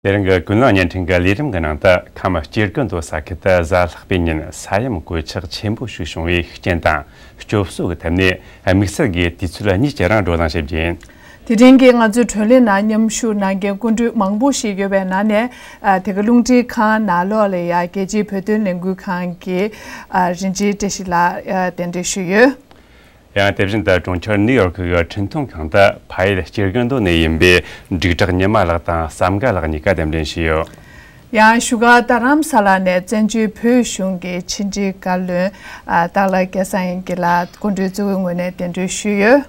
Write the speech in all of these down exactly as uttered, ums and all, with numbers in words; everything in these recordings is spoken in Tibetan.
དེ་རིང་གི་ཀུན་གླེང་བརྙན་འཕྲིན་གྱི་ལས་རིམ་གྱི་ནང་དུ། ཁམས་སྐྱེ་རྒུ་མདོ་ས་ཁུལ་དུ་གཟའ་ལྷག་པའི་ཉིན་ས་ཡོམ་གོད་ཆག་ཆེན་པོ་ཞིག་བྱུང་བའི་རྐྱེན་དང་སྐྱོབ་གསོ་གི་ཐད་ནས། དམིགས་བསལ་གྱི་དུས་ཚོད་གཉིས་ཀྱི་རིང་བགྲོ་གླེང་བྱེད་རྒྱུ་ཡིན། དེ་རིང་གི་ང་ཚོའི་བགྲོ་གླེང་ནང་མཉམ་ཞུགས་གནང་མཁན་སྐུ་མགྲོན་མང་པོ་ཞིག་ཡོད་པའི་ནང་ནས། ཨ། དེ་ག་རླུང་འཕྲིན་ཁང་ནང་ལོགས་ལ་ཡ་རྒྱལ་སྤྱིའི་བོད་དོན་ལས་འགུལ་ཁང་གི། ཨ། རིན་ཆེན་བཀྲ་ཤིས་ལགས། ཨ། གདན་འདྲེན་ཞུས་ཡོད། ཡང་དེ་བཞིན་དུ་གྲོང་ཁྱེར་ནིའུ་ཡོག་གི་འཕྲིན་གཏོང་ཁང་དུ་ཕ་ཡུལ་སྐྱེ་རྒུ་མདོ་ནས་ཡིན་པའི་འབྲུག་གྲགས་ཉི་མ་ལགས་དང་བསམ་དགའ་ལགས་གཉིས་ཀ་གདན་འདྲེན་ཞུས་ཡོད། ཡང་བཞུགས་སྒར་རྡ་རམ་ས་ལ་ནས་བཙན་བྱོལ་བོད་གཞུང་གི་ཕྱི་འབྲེལ་བཀའ་བློན། ཨ། སྟག་ལྷ་སྐལ་བཟང་དབྱངས་སྐྱིད་ལགས་སྐུ་མགྲོན་གཙོ་བོའི་ངོས་ནས་གདན་འདྲེན་ཞུས་ཡོད།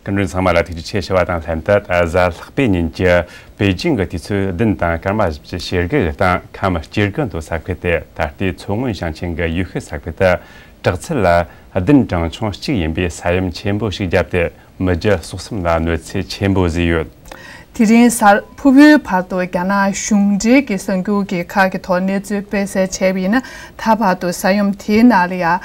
སྐུ་མགྲོན་ཚང་མ་ལ་ཐུགས་རྗེ་ཆེ་ཞུ་བ་དང་ལྷན་དུ། ད་གཟའ་ལྷག་པའི་ཉིན་གྱི་པེ་ཅིང་གི་དུས་ཚོད་བདུན་དང་སྐར་མ་བཞི་བཅུ་ཞེ་དགུ་གི་སྟེང་ཁམས་སྐྱེ་རྒུ་མདོ་ས་ཁུལ་དེ་ད་ལྟའི་མཚོ་སྔོན་ཞིང་ཆེན་གྱི་ཡུལ་ཤུལ་ས་ཁུལ་དུ་དྲག་ཚད་ལ་བདུན་གྲངས་ཆུང་གཅིག་ཡིན་པའི་ས་ཡོམ་ཆེན་པོ་ཞིག་བརྒྱབ་སྟེ། མི་རྒྱུ་སྲོག་ཟིན་ལ་གནོད་འཚེ་ཆེན་པོ་བཟོས་ཡོད། དེ་རིང་གཟའ་ཕུར་བུའི་བར་དུ་རྒྱ་ནག་གཞུང་འབྲེལ་གྱི་གསར་འགྱུར་གྱི་ཁག་གི་ཐོག་གནས་ཚུལ་སྤེལ་གསལ་བྱས་པ་ཡིན་ན། ད་བར་དུ་ས་ཡོམ་དེའི་ནང་ལ་ཡ། ཨ།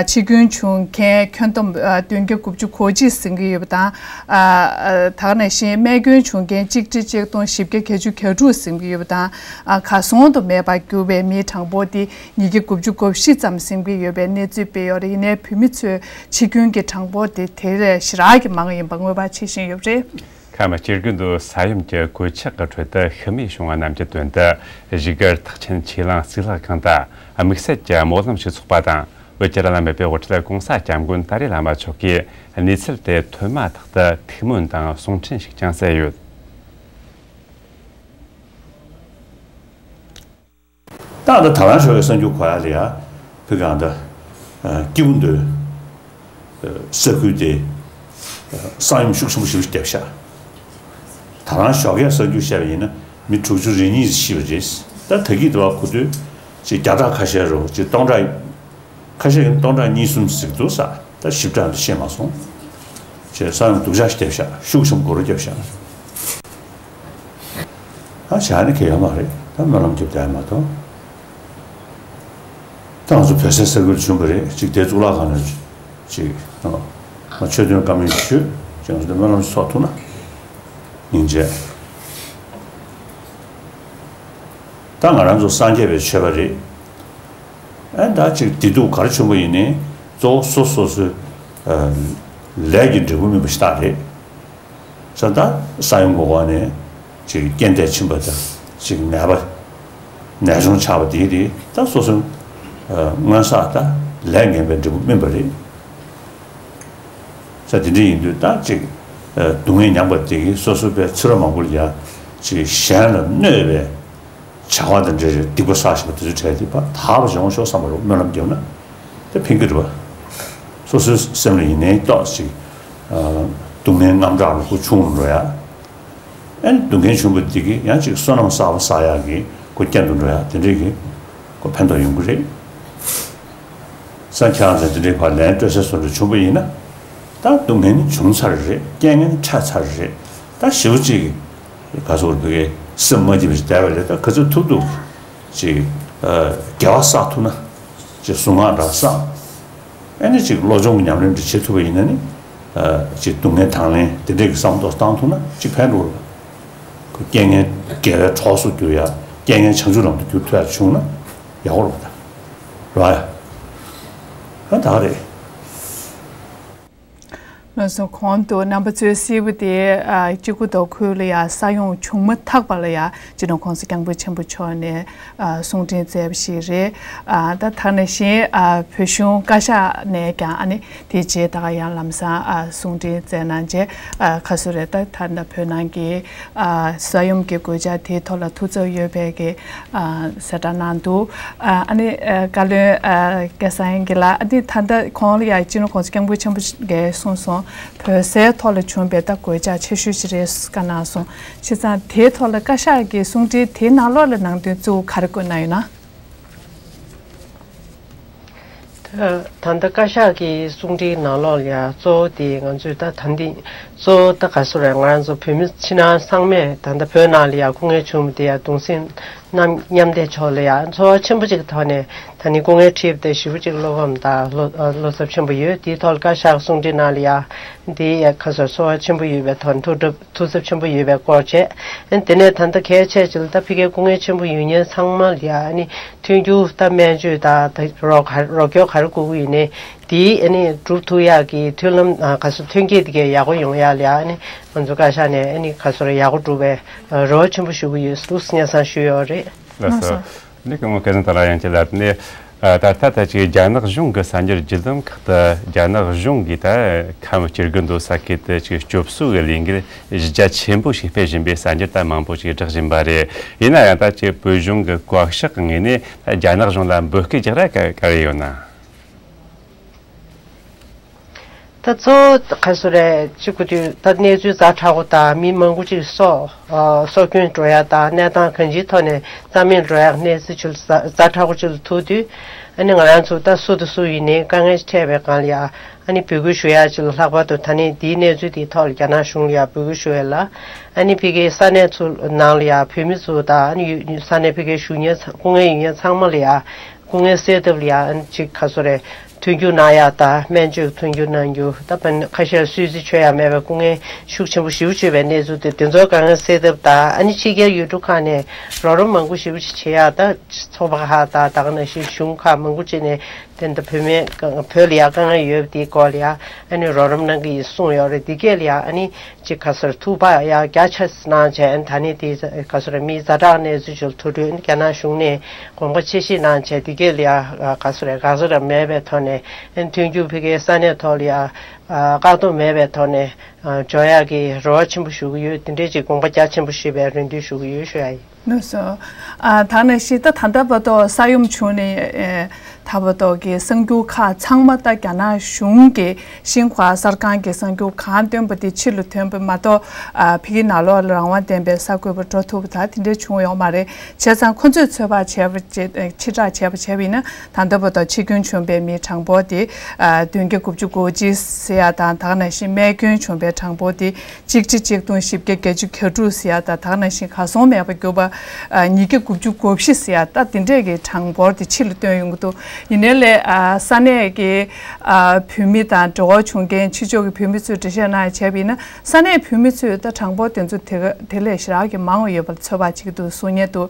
འཆི་སྐྱོན་བྱུང་མཁན་ཁྱོན་བསྡོམས། ཨ། བདུན་བརྒྱ་དགུ་བཅུ་གོ་གཅིག་ཟིན་གྱི་ཡོད་པ་དང་། ཨ། ཨ། ད་ག་ནང་བཞིན་རྨས་སྐྱོན་བྱུང་མཁན་གཅིག་ཁྲི་གཅིག་སྟོང་བཞི་བརྒྱ་གྱ་དྲུག་ཟིན་གྱི་ཡོད་པ་དང་། ཨ། གར་སོང་དུ་མེད་པར་གྱུར་པའི་མིའི་གྲངས་འབོར་དེ་ཉིས་བརྒྱ་དགུ་བཅུ་གོ་བཞི་ཙམ་ཟིན་གྱི་ཡོད་པའི་གནས་ཚུལ་སྤེལ་ཡོད་རེད། ཡིན་ནའི་བོད་མི་ཚོའི་འཆི་སྐྱོན་གྱི་གྲངས་འབོར་དེ་དེ་ལས་ཞེ་དྲག་གི་མང་ཡིན་པ་ངོས་པར་བྱེད་བཞིན་ཡོད་པ་རེད། ཁམས་སྐྱེ་རྒུ་མདོ་ས་ཡོམ་གྱི་གོད་ཆག་གི་ཁྲོད་དུ་ཤི་རྨས་བྱུང་བ་རྣམས་ཀྱི་དོན་དུ་བཞུགས་སྒར་ཐེག་ཆེན་ཆོས་གླིང་གཙུག་ལག་ཁང་དུ་དམིགས་བསལ་གྱི་སྨོན་ལམ་ཞུ་ཚོགས་པ་དང་། བོད་ཀྱི་བླ་ན་མེད་པའི་དབུ་ཁྲིད་༧གོང་ས་༧སྐྱབས་མགོན་ཏཱ་ལའི་བླ་མ་མཆོག་གིས་གནས་ཚུལ་དེ་ཐོན་མ་ཐག་ཏུ་ཐུགས་སྨོན་དང་གསུང་འཕྲིན་ཞིག་ཀྱང་སྩལ་ཡོད། ད་ད་ད་རང་ཤོག་གི་གསར་འགྱུར་གོ་ཡ་ལ་ཡ། བོད་གང་ད་སྐྱེ་རྒུ་མདོའི་ས་ཁུལ་དེ་ས་ཡོམ་ཤུགས་ཆེན་པོ་ཞིག་བརྒྱབ་ཤག་ད་རང་ཤོག་གི་གསར་འགྱུར་བཤད་པ་ཡིན་ན། མི་དྲུག་ཅུ་རེ་གཉིས་ཤི་བ་རེད། ད་ད་གི་དུ་བ་གོ་དུས་ཅིག་བརྒྱ་ཕྲག་ཁ་ཤས་རུ་ཅིག་སྟོང་ཕྲག་ཁ་ཤས་ཀྱིས་སྟོང་ཕྲག་གཉིས་གསུམ་ཟེར་འདུག་ས། ད་ཞིབ་ཕྲ་འདི་ཤེས་མ་སོང་། བྱས་ས་ཡོམ་སྡུག་ཅག་ཞིག་བརྒྱབ་ཤག་ཤུགས་ཆེན་པོ་སྒོ་རུ་བརྒྱབ་ཤག་ཨ་བྱས་ནས་གལ་ཡོད་མ་རེད། ད་སྨོན་ལམ་རྒྱབ་བསྡད་མ་གཏོགས། ད་ང་ཚོ་བོད་སའི་ས་ཁུལ་དུ་བྱུང་བ་རེད། ཅིག་དེ་གཙུག་ལག་ཁང་ནས་ཅིག་ང་ཆོས་དོན་བཀའ་མོལ་ཞུས། ཅིག་ང་ཚོ་སྨོན་ལམ་ཞིག་ཚོགས་ཐུབ་ན་སྙིང་རྗེ། ད་ང་རང་ཚོ་སངས་རྒྱས་པའི་ཆོས་པ་རེད། ཨ་ད་ཅིག་བདེ་སྡུག་ག་རེ་བྱུང་བ་ཡིན་ནའི་གཙོ་བོ་སོ་སོ་སོའི་ཨ་ལས་ཀྱི་འབྲས་བུ་སྨིན་པ་ཞིག་རེད། ས་ད་ས་ཡོམ་གྱི་འོག་ནས་ཅིག་རྐྱེན་འདས་ཕྱིན་པ་དང་ཅིག་ནད་པ་ནད་གཞུང་ཆགས་པ་དེ་དེ་ད་སོ་སོའི་ཨ་སྔོན་བསགས་ད་ལས་ངན་པའི་འབྲས་བུ་སྨིན་པ་རེད། ས་དེ་འདྲ་ཡིན་དུས་ད་ཅིག་ཨ་སྡུག་བསྔལ་མྱངས་པ་དེ་གིས་སོ་སོ་པའི་ཚེ་རབས་མང་པོ་ལ་ཡ་ཅིག་གཞན་ལ་གནོད་པའི་བྱ་བ་དང་འབྲེལ་བའི་སྡིག་པ་བསགས་བཞིན་པ་དེ་ཚོའི་གྲས་དེ་ཕར་དག་པ་བྱུང་ཤོག་བསམ་པ་རུ་སྨོན་ལམ་བརྒྱབ་ན་དེ་ཕན་གྱི་རེད་པ། སོ་སོའི་སེམས་ལ་ཡིན་ནའི་ཏོག་ཙམ་སྡུག་བསྔལ་རྔམ་སྐྲག་ལ་ཁོ་ཆུང་རུ་འགྲོ་ཡ། ཨ་ནི་སྡུག་བསྔལ་བྱུང་བ་འདི་གིས་ཡང་ཅིག་བསོད་ནམས་བསགས་པ་བསགས་ཡག་གི་ཁོ་རྐྱེན་དུ་འགྲོ་ཡ་དེ་འདྲས་ཀྱི་ཁོ་ཕན་ཐོགས་ཡོང་གི་རེད། ས་ཁྱེད་རང་ཚོ་དེ་འདྲའི་བར་ལན་སྤྲོད་སའི་བཟོ་འདྲ་བྱུང་པ་ཡིན་ན། ད་སྡུག་བསྔལ་ནི་བྱུང་ཚར་རེད། རྐྱེན་ངན་འཕྲད་ཚར་རེད། ད་ཞེ་པོ་ཅིག་ག་ཚོད་བོད་སྐད་སེམས་མ་སྐྱིད་པ་ཞིག་བསྡད་པ་ལས་ད་ག་ཚོད་ཐུབ་ཐུབ་ཅིག་དགེ་བ་བསགས་ཐུབ་ན་ཅིག་གཟུངས་སྔགས་འདྲ་བསགས། ཨ་ནི་ཅིག་བློ་སྦྱོང་གི་ཉམས་ལེན་འདྲ་བྱེད་ཐུབ་པ་ཡིན་ན་ནི་ཅིག་སྡུག་བསྔལ་དང་ལེན་དེ་འདྲས་ཀྱི་བསམ་ཐོག་བཏང་ཐུབ་ན་ཅིག་ཕན་འགྲོ་གི་རེད། རྐྱེན་ངན་དགེ་བའི་གྲོགས་སུ་འགྱུར་ཡ། རྐྱེན་ངན་བྱང་ཆུབ་ལམ་དུ་འགྱུར་ཐུབ་ཡ་བྱུང་ན་ཡག་པོ་རེད་པ། རེད་པ། ད་ག་རེད། ལགས་སོ། གོང་དུ་རྣམ་པ་ཚོས་གསལ་པོ་དེ་ཨ་སྐྱེ་རྒུ་མདོ་ཁུལ་ལ་ཡ་ས་ཡོམ་བྱུང་མ་ཐག་པ་ལ་ཡ་སྤྱི་ནོར་༸གོང་ས་༸སྐྱབས་མགོན་ཆེན་པོ་མཆོག་ནས་ཨ་གསུང་འཕྲིན་སྩལ་བ་ཞིག་རེད། ཨ་ད་ཐ་ན་བཞིན་ཨ་བོད་གཞུང་བཀའ་ཤག་ནས་ཀྱང་ཨ་ནི་དེ་རྗེས་ད་ག་ཡང་ལམ་སང་ཨ་གསུང་འཕྲིན་སྩལ་གནང་རྗེས་ཨ་ག་ཚོད་རེད། ད་ད་ལྟ་བོད་ནང་གི་ཨ་ས་ཡོམ་གྱི་གོད་ཆག་དེའི་ཐོག་ལ་ཐུགས་འཚབ་ཡོད་པའི་གི་ཨ་གསལ་བསྒྲགས་གནང་འདུག་ཨ་ཨ་ནི་ཨ་བཀའ་བློན་ཨ་སྐལ་བཟང་དབྱངས་སྐྱིད་ལགས། ཨ་ནི་ད་ལྟ་གོང་ལ་ཡ་སྤྱི་ནོར་༸གོང་ས་༸སྐྱབས་མགོན་ཆེན་པོ་གིས་གསུངས་སོང་། བོད་སའི་ཐོག་ལ་བྱུང་བའི་ད་གོད་ཆག་ཆེ་ཤོས་ཤིག་རེད་བཀའ་གནང་སོང་། བྱས་ཙང་དེའི་ཐོག་ལ་བཀའ་ཤག་གི་གསུང་འཕྲིན་དེའི་ནང་ལོགས་ལ་ནང་དོན་གཙོ་བོ་ག་རེ་བཀོད་གནང་ཡོད་ན། ད་ད་ལྟ་བཀའ་ཤག་གི་གསུང་འཕྲིན་ནང་ལོགས་ལ་ཡ་གཙོ་བོ་དེ་ང་ཚོས་ད་ད་ཐེངས་ གཙོ་བོ་ད་ག་སུ་རེད། ང་རང་ཚོ་བོད་མི་ཕྱི་ནང་ཚང་མས་ད་ལྟ་བོད་ནང་ལ་ཡ་སྐུ་ངལ་བྱུང་བ་དེ་ཡ་གདུང་སེམས་མཉམ་མཉམ་བསྡད་ཕྱོགས་ལ་ཡ་ཚོར་བ་ཆེན་པོ་ཅིག་ཐོག་ནས་ད་ནི་སྐུ་ངལ་འཁྲིས་པ་དེ་ཞེ་པོ་ཅིག་བློ་ཕམ་དང་བློ་བློ་འཚབ་ཆེན་པོ་ཡོད། དེའི་ཐོག་ལ་བཀའ་ཤག་གསུང་འཕྲིན་ནང་ལ་ཡ་འདི་ཡ་ག་སུ་ཚོར་བ་ཆེན་པོ་ཡོད་པའི་ཐོག་ནས་ཐུགས་སྒྲུབ། ཐུགས་འཚབ་ཆེན་པོ་ཡོད་པའི་སྐོར་བྱས། དེ་ནས་ད་ལྟ་གལ་ཆེ་ཆེ་ལ་ད་ཕ་གིའི་སྐུ་ངལ་ཆེན་པོ་ཡོད་མཁན་ཚང་མ་ལ་ཡ་ཨ་ནི་མཐུན་འགྱུར་ད་སྨན་བཅོས་དང་ད་རོགས་ག་རོགས་སྐྱོར་ག་རེ་དགོས་ཀྱི་ཡོད་ནའི་དེའི་ཨ་ནི་སྒྲུབ་ཐུབ་ཡག་གི་མཐུན་ལམ་ག་ཚོད་མཐུན་རྐྱེན་དེ་གའི་ཡག་པོ་ཡོང་ཡག་ལ་ཡ་ཨ་ནི་ང་ཚོ་བཀའ་ཤག་ནས་ཨ་ནི་ག་ཚོད་ཡག་པོ་སྒྲུབ་པའི་རེ་བ་ཆེན་པོ་ཞུ་གི་ཡོད་འདུག་སྙན་སེང་ཞུས་ཡོད་རེད། ལགས་སོ། ལགས་སོ། ནི་སྐུ་ངོ་སྐལ་བཟང་དར་ལགས་ཡང་ཅིག་ལ་ནི། ཨ། ད་ལྟ་ད་ཅིག་རྒྱ་ནག་གཞུང་གི་གསར་འགྱུར་བརྒྱུད་ལམ་ཁག་ཏུ་རྒྱ་ནག་གཞུང་གིས་ད་ཁམས་སྐྱེ་རྒུ་མདོ་ས་ཁུལ་དུ་ཅིག་སྐྱོབ་གསོ་གི་ལས་འགུལ་གཞི་རྒྱ་ཆེན་པོ་ཞིག་སྤེལ་བཞིན་པའི་གསར་འགྱུར་ད་མང་པོ་ཅིག་བསྒྲགས་བཞིན་པ་རེད། ཡིན་ན་ཡང་ད་ཅིག་བོད་གཞུང་གི་བཀའ་ཤག་གི་ངོས་ནས་ད་རྒྱ་ནག་གཞུང་ལ་འབོད་སྐུལ་རྒྱག་ར་ག་ག་རེ་ཡོད་ན། ད་གཙོ་བོ་ག་སུ་རེད། གཅིག་པུ་དུས་ད་གནས་ཚུལ་ཛ་དྲག་པོ་དང་མི་མང་པོ་ཅིག་སྲོག་ཨ་སྲོག་སྐྱོན་འགྲོ་ཡ་དང་གནས་སྟངས་གང་ཅིའི་ཐོག་ནས་རྩ་མེད་འགྲོ་ཡ་གནས་ཚུལ་ཅིག་ཛ་ཛ་དྲག་པོ་ཅིག་ལ་ཐུག་དུས། ཨ་ནི་ང་རང་ཚོ་ད་སུ་དང་སུ་ཡིན་ནའི་དཀའ་ངལ་འཕྲད་པའི་སྒང་ལ་ཡ་ཨ་ནི་འབོད་སྐུལ་ཞུ་ཡ་ཅིག་ལ་ལྷག་པར་དུ་ད་ནི་འདིའི་གནས་ཚུལ་དེའི་ཐོག་ལ་རྒྱ་ནག་གཞུང་ལ་ཡ་འབོད་སྐུལ་ཞུ་ཡ་ལ། ཨ་ནི་ཕ་གིའི་ས་གནས་ཚོ་ནང་ལ་ཡ་བོད་མི་ཚོ་དང་ཨ་ནི་ཡུལ་ས་གནས་ཕ་གིའི་བཞུགས་མཁན་ཚང་སྐུ་ངལ་ཡོད་མཁན་ཚང་མ་ལ་ཡ། སྐུ་ངལ་སེལ་ཐབས་ལ་ཡང་ཅིག་ག་སོ་རེད། མཐུན་འགྱུར་གནང་ཡག་དང་སྨན་བཅོས་མཐུན་འགྱུར་གནང་རྒྱུ་ད་བན་ཁ་ཤས་གསོལ་རྩིས་མཆོད་ཡག་མེད་པའི་སྐུ་ངལ་ཤུགས་ཆེན་པོ་ཞེ་པོ་ཅིག་ཡོད་པའི་གནས་ཚུལ་དེ་དེ་ཚོའི་དཀའ་ངལ་སེལ་ཐབས་དང་ཨ་ནི་ཕྱི་རྒྱལ་ཡུལ་གྲུ་ཁག་ནས་རོགས་རམ་མང་པོ་ཞེ་པོ་ཅིག་བྱེད་ཡག་ད་ཚོགས་པ་ཁག་དང་ད་ག་ནང་བཞིན་གཞུང་ཁག་མང་པོ་ཅིག་ནས་དེ་འདྲ་བོད་མི་བོད་ལ་ཡང་དཀའ་ངལ་ཡོད་པ་དེའི་སྐོར་ལ་ཡང་ཨ་ནི་རོགས་རམ་གནང་གི་ཡིན་གསུངས་ཡོད་རེད། དེ་གས་ལ་ཡང་ཨ་ནི། ཅིག་ག་སོར་ཐུག་པ་ཡང་རྒྱ་ཆེ་གནང་བྱས་ད་ནི་དེ་ག་སོར་མི་ཛ་དྲག་གནས་ཚུལ་ཅིག་ཐུག་དུས་རྒྱ་ནག་གཞུང་ནས་དགོངས་པ་ཆེ་བཞེས་གནང་བྱས་དེ་གས་ལ་ཡང་ག་སོར་ག་སོར་མེད་པའི་ཐོག་ནས་མཐུན་འགྱུར་ཕ་གིའི་ས་གནས་ཐོག་ལ་ཡང་བཀག་སྡོམ་མེད་པའི་ཐོག་ནས་འབྱོར་ཡག་གི་རེ་བ་ཆེན་པོ་ཞུ་གི་ཡོད། དེ་འདྲའི་ཅིག་དགོངས་པ་རྒྱ་ཆེན་པོ་བཞེས་པའི་རེ་འདུན་ཞུ་གི་ཡོད་ཞུ་ཡ་ཡིན། ལགས་སོ། ཨ། ད་ནང་བཞིན་ད་ད་ལྟ་བར་དུ་ས་ཡོམ་བྱུང་ནས་ཨེ། ད་བར་དུ་གི་གསར་འགྱུར་ཁག་ཚང་མ་ད་རྒྱ་ནག་གཞུང་གི་ཤིན་ཧྭ་གསར་ཁང་གི་གསར་འགྱུར་གང་བཏོན་པ་དེ་ཕྱི་ལ་ཐོན་པ་མ་གཏོགས། ཨ། ཕ་གི་ནང་ལོགས་ལ་རང་དབང་ལྡན་པའི་གསར་འགོད་པ་འགྲོ་ཐུབ་པ་ད་དེ་འདྲ་བྱུང་ཡོད་མ་རེད། བྱས་ཙང་ཁོ་ཚོས་ཚོད་དཔག་བྱས་པ་ཅིག་ཕྱིར་བསྒྲགས་བྱས་པ་བྱས་པ་ཡིན་ན་ད་ལྟ་བར་དུ་འཆི་སྐྱོན་བྱུང་པའི་མིའི་གྲངས་འབོར་དེ། ཨ། བདུན་བརྒྱ་དགུ་བཅུ་གོ་གཅིག་ཟེར་ཡ་དང་ད་ག་ནང་བཞིན་རྨས་སྐྱོན་བྱུང་པའི་གྲངས་འབོར་དེ། གཅིག་ཁྲི་གཅིག་སྟོང་བཞི་བརྒྱ་བརྒྱད་ཅུ་གྱ་དྲུག་ཟེར་ཡ་དང་ད་ག་ནང་བཞིན་གར་སོང་མེད་པར་གྱུར་པ་ཉིས་བརྒྱ་དགུ་བཅུ་གོ་བཞི་ཟེར་ཡ་ད་དེ་འདྲས་ཀྱི་གྲངས་འབོར་དེ་ཕྱི་ལ་བཏོན་ཡོང་གི་འདུག་ཡིན་ནའི་ལས་ས་གནས་ཀྱི་བོད་མི་དང་འབྲེལ་བ་བྱུང་མཁན་ཕྱི་ཕྱོགས་ཀྱི་བོད་མི་ཚོས་འགྲེལ་བཤད་གནང་ཡ་བྱས་པ་ཡིན་ན་ས་གནས་བོད་མི་ཚོས་ད་གྲངས་འབོར་དེ་ཚོ་དེ་དེ་ལས་ཞེ་དྲག་གི་མང་བ་ཡོད་པ་ལ་ཚོད་དཔག་བྱེད་ཀྱི་འདུག་གསུང་མཁན་འདུག་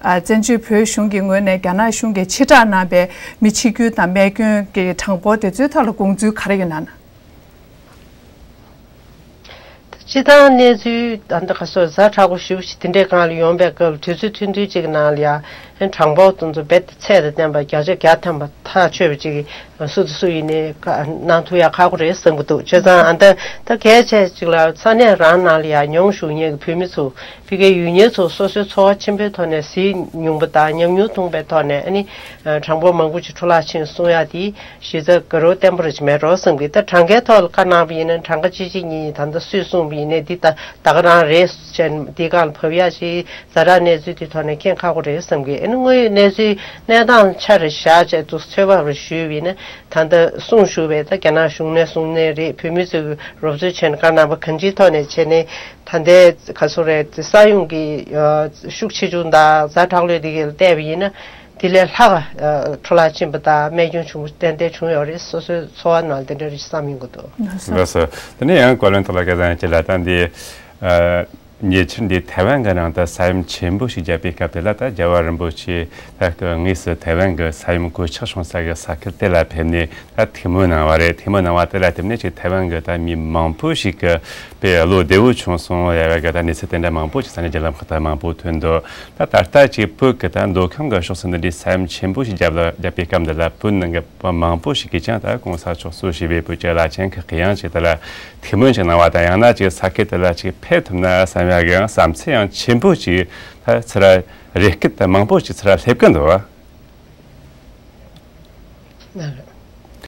བཙན་བྱོལ་བོད་གཞུང་གི་ངོས་ནས་རྒྱ་ནག་གཞུང་གིས་ཕྱིར་བསྒྲགས་གནང་པའི་མི་འཆི་སྐྱོན་དང་རྨས་སྐྱོན་གྱི་གྲངས་འབོར་དེ་ཚོའི་ཐོག་ལ་དགོངས་ཚུལ་ག་རེ་ཡོད་ན། སྤྱི་བཏང་གནས་ཚུལ་ད་ལྟ་ག་སོ་ཛ་དྲག་པོ་ཞེ་པོ་ཅིག་དེ་འདྲའི་སྒང་ལ་ཡོང་པའི་སྐབས་དུས་ཚོད་ཐུང་ཐུང་ཅིག་གི་ནང་ལ་ཡང་གྲངས་འབོར་དེ་ཚོ་རྦད་དེ་ཚད་དང་ལྡན་པ་བརྒྱ་ཆ་བརྒྱ་ཐམ་པ་ཐག་ཆོད་པ་ཅིག་སུ་དང་སུ་ཡིན་ནའི་གནང་ཐུབ་ཡ་ཁག་པོ་རེད་བསམ་གྱི་འདུག་བྱས་ཙང་ཨ་ད་ད་གལ་ཆེ་ཅིག་ལ་ས་གནས་རང་ནང་ལ་ཡང་མྱོང་བཞུགས་མཁན་གྱི་བོད་མི་ཚོ་ཕ་གིའི་ཡུལ་ཉེ་ཚོ་སོ་སོའི་འཚོ་བ་ཆེན་པོའི་ཐོག་ནས་ཟས་ཉུང་པ་དང་ཉམས་མྱོང་ཐུང་པའི་ཐོག་ནས་ཨ་ནི་གྲངས་འབོར་མང་པོ་ཅིག་འཕྲོ་བརླག་ཕྱིན་གསུང་ཡ་དེ། གཞི་རྩ་དགའ་རབ་བརྟན་པོ་རེ་ཅིག་མེད་འགྲོ་བསམ་གི། ད་གྲངས་ཀའི་ཐོག་ལ་བཀའ་གནང་བ་ཡིན་ན་གྲངས་ཀ་གཅིག་གཅིག་གཉིས་གཉིས་ད་ལྟ་སུས་གསུངས་པ་ཡིན་ནའི་འདི་ད་ད་ག་རང་རེད་ཅེས་འདི་སྒང་ལ་བབས་ཡ་ཞིག་ཛ་དྲག་གནས་ཚུལ་འདི་ཐོག་ནས་མཁྱེན་ཁག་པོ་རེད་བསམ་གི། ཨ་ནི་དངོས་ཡོད་གནས་ཚུལ་གནས་སྟངས་ཆ་རེ་བཞག་བྱས་འདུག་ཚོད་དཔག་རེ་ཞུས་པ་ཡིན་ན་ད་ལྟ་གསུངས་བཞུགས་པའི་ད་རྒྱ་ནག་གཞུང་ནས་གསུངས་ནའི་རེད། བོད་མི་ཚོས་རོབ་ཚོད་བྱས་ནས་བཀའ་གནང་བ་གང་ཅིའི་ཐོག་ནས་བྱས་ནས་ད་ལྟའི་ག་ཚོད་རེད་ས་ཡོམ་གི་ཤུགས་ཆེ་ཆུང་དང་ཛ་དྲག་ལོས་འདི་གས་ལ་བལྟས་པ་ཡིན་ན། དེ་ལས་ལྷག་འཕྲོ་བརླག་ཕྱིན་པ་དང་རྨས་སྐྱོན་བྱུང་བ་ཏན་ཏན་བྱུང་ཡོད་རེད། སོ་སོའི་འཚོ་བ་ནང་དེ་འདྲ་རེད་བསམ་ཡོང་གི་འདུག་ལགས་སོ། དེ་ནས་ཡང་བཀའ་བློན་ཐོག་ལ་སྐལ་བཟང་ཡང་ཅིག་ལ་ད་འདི་ཉེ་ཆར་འདི་ཐའེ་ཝན་གྱི་ནང་དུ་ས་ཡོམ་ཆེན་པོ་ཞིག་བརྒྱབ་པའི་སྐབས་དེ་ལ་ད་རྒྱལ་བ་རིན་པོ་ཆེ་ད་སྐུ་དངོས་སུ་ཐའེ་ཝན་གྱི་ས་ཡོམ་གོད་ཆག་བྱུང་ས་གི་ས་ཁུལ་དེ་ལ་ཕེབས་ནས། ད་ཐུགས་སྨོན་གནང་བ་རེད། ཐུགས་སྨོན་གནང་བ་དེ་ལ་བརྟེན་ནས་ཅིག་ཐའེ་ཝན་གྱི་ད་མི་མང་པོ་ཞིག་གི་དཔེ་བློ་བདེ་བོ་བྱུང་སོང་ཡ་བ་གི་ད་གནས་ཚུལ་དེ་འདྲ་མང་པོ་ཅིག་ས་གནས་བརྒྱུད་ལམ་ཁག་ཏུ་མང་པོ་ཐོན་འདུག་ད་ད་ལྟ་ཅིག་བོད་ཀྱི་ད་མདོ་ཁམས་གི་ཕྱོགས་སུ་འདི་འདྲའི་ས་ཡོམ་ཆེན་པོ་ཞིག་བརྒྱབ་ལ་བརྒྱབ་པའི་སྐབས་འདི་ལ་བོད་ནང་གི་བོད་མང་པོ་ཞིག་གིས་ཀྱང་ད་གོང་ས་མཆོག་གཙོ་བྱས་པའི་བོད་ཀྱི་བླ་ཆེན་ཁག་གིས་ཡང་ཅིག་དེ་ལ་ཐུགས་སྨོན་ཅིག་གནང་བ་དང་ཡང་ན་ཅིག་ས་ཁུལ་དེ་ལ་ཅིག་ཕེབས་ཐུབ་ན་བསམ་ཡ་གི་ཡང་བསམ་ཚུལ་ཡང་ཆེན་པོ་ཅིག་ད་ཚུར་རེ་སྐུལ་ད་མང་པོ་ཅིག་ཚུར་སླེབས་ཀྱི་འདུག་ལགས།